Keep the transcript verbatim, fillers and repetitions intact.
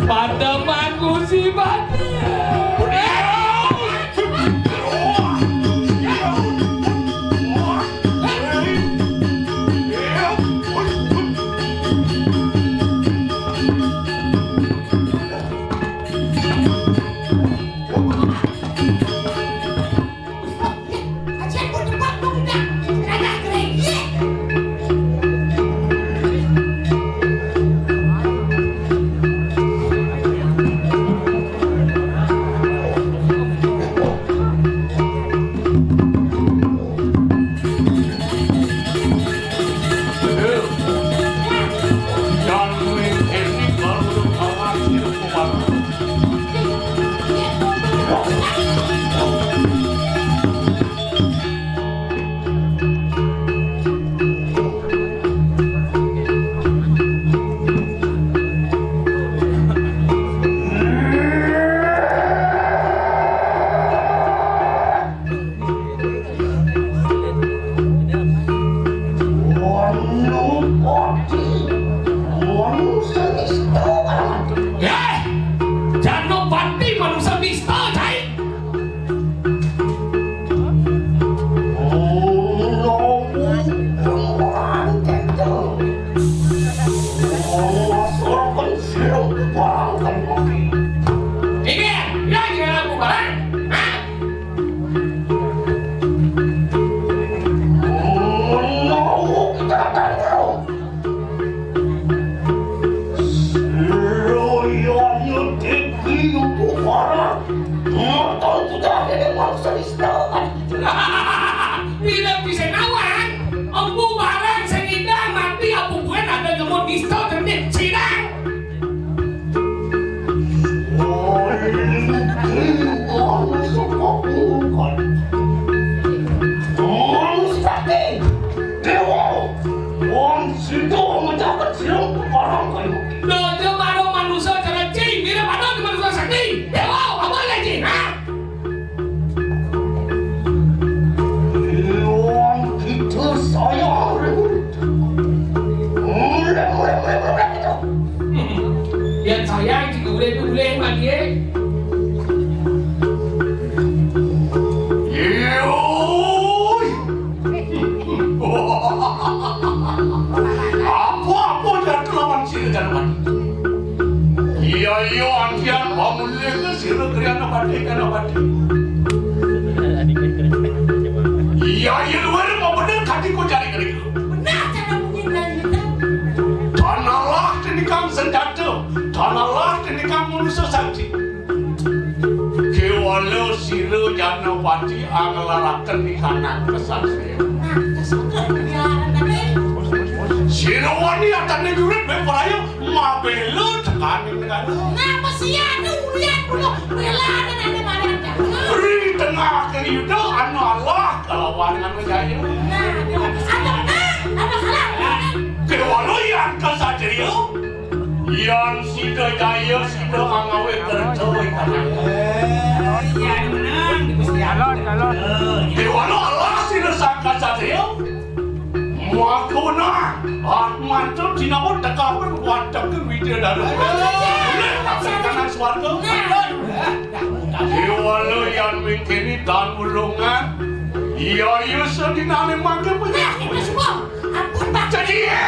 Pademan musibah. Yéh! Janapati manusa nista, cai. Inggih, ya, ya, bubaran. Hah? Menawa kita datang, Sira yanya Déwi Upakara, nonton budaya ning mangsa nista. Bila bisa nawang, empu barang sing indah mati, empu buin ada nemu nista, temen sidang. Wah, ini orang suka bukan. Orang sakti, dewa, orang situ menjaga siang orang kayu. Dojo maro manusa cara cing, bila pada di manusa sakti. Dewa, apa lagi, ha? Dewa kita sayang. Mulai, mulai, mulai, mulai, mulai, gitu. Yan sayang jika ulih tu ulih mati, eh. Yoi. Apa-apa jatuh lawan sira Janapati. Iya, iya, antian pamulih ke sira kriana pati, kriana pati. Iya, iya, luar mau bener kati ko jari kering. Benar cara bunyi dari itu. Tanalah tindikang senjata, tanalah tindikang manusa sakti. Kéwala sira Janapati anglaraken di kanak kesatria. Nah, kesatria, tapi sira wani atane jurit bepraya mabela tekaning negara. Nah, pesian ulian dulu bela ada nane malah. Di tengah keyuda anu Allah kalawan anu jaya. Nah, ada menang, ada kalah. Kéwala yan kesatria. Yan sida jaya, sida mangawé kerta ing tanah. Yan menang di Gusti Allah. Calon, calon. Déwa Allah sida sang kasatria. Maka wenang, atmata jinawat tekawan watek widyadara. Oleh kanan swarga. Déwa yan mingkini tan ulungan. Iya, iya, sedinane mangke penyakit. Ampun, Pak. Jadi, ya.